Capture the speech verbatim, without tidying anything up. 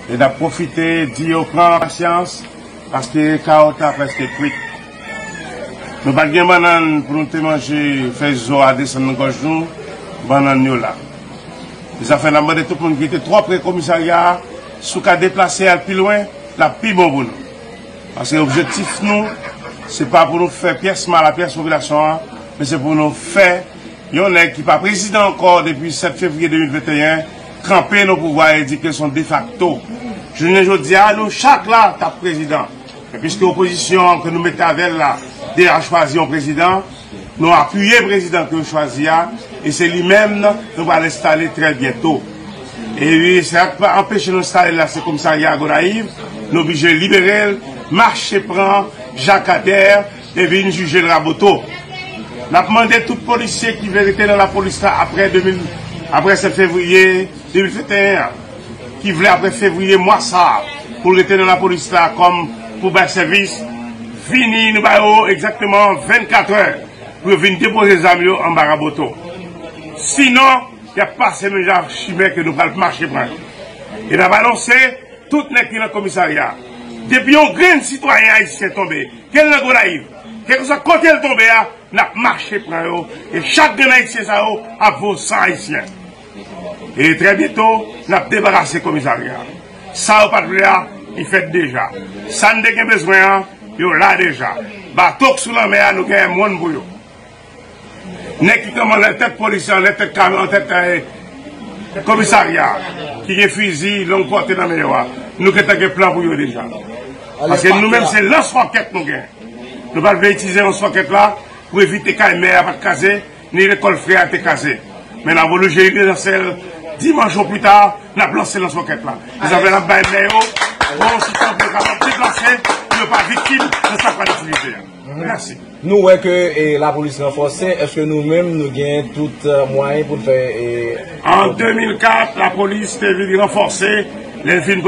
E n ap pwofite di yo pran pasyans, paske kawòt la prèske kwit. Nou pa t gen bannann pou nou te manje, fè zo a desann nan gòj nou, bannann yo la. Se sa fè n ap mande tout moun ki te twò pre komisarya a, si w ka deplase al pi lwen, l ap pi bon pou nou. Paske objektif nou, se pa pou nou fè pyès mal a pyès popilasyon an, men se pou nou fè yon nèg ki pa prezidan ankò depi sèt fevriye de mil venteyen kanpe nan pouvwa a e di ke l se yon defakto. Jounen jodi a, nou chak la t ap prezidan. Men piske opozisyon an ke nou mete avè l la deja chwazi yon prezidan, nou apiye prezidan ke yo chwazi a, e se li menm nou pral enstale trè byento. E wi, sa k pa anpeche nou enstale l la, se komisarya Gonayiv, nou oblije libere l, mache pran Jakadè, e vin jije l Raboto. N ap mande tout polisye ki vle rete nan lapolis la apre de mil, apre sèt fevriye de mil venteyen an, ki vle apre fevriye mwa sa a pou l rete nan lapolis la kòm pou bay sèvis, vini, nou ba yo egzakteman vennkat è pou yo vin depoze zam yo anba Raboto. Sinon, y ap pase menm jan ak chimè ke nou pral mache pran yo. E n ap anonse tout nèg ki nan komisarya a. Depi yon grenn sitwayen ayisyen tonbe, ke l nan Gonayiv, kèlkeswa kote l tonbe a, n ap mache pran yo. E chak grenn ayisyen sa yo ap vo san ayisyen. E trè byento, n ap debarase komisarya a. Sa yo pa t vle a, li fèt deja. Sa n te gen bezwen an, yo la deja. Bato k sou lanmè a, nou genyen mòn pou yo. Nèg ki kanpe anlè tèt polis yo, anlè tèt kamyon, anlè tèt, eh, komisarya, ki gen fizi long pòte nan men yo a, nou gentan gen plan pou yo deja. Paske nou menm, se lans wòkèt nou gen. Nou pa t vle itilize lans wòkèt la pou evite kay mè a pa t kraze, ni lekòl frè a te kraze. Men n ap oblije itilize l dimanch ou pita, n ap lanse lans wòkèt la. E sa fè n ap bay mè yo bon sitan pou yo kapab deplase, pou yo pa viktim nan sa k pral itilize a. Mèsi. Nou wè ke, e, lapolis ranfòse, èske nou menm nou gen tout, e, mwayen pou n fè, e, an de mil kat, lapolis te vin ranfòse, lè l fin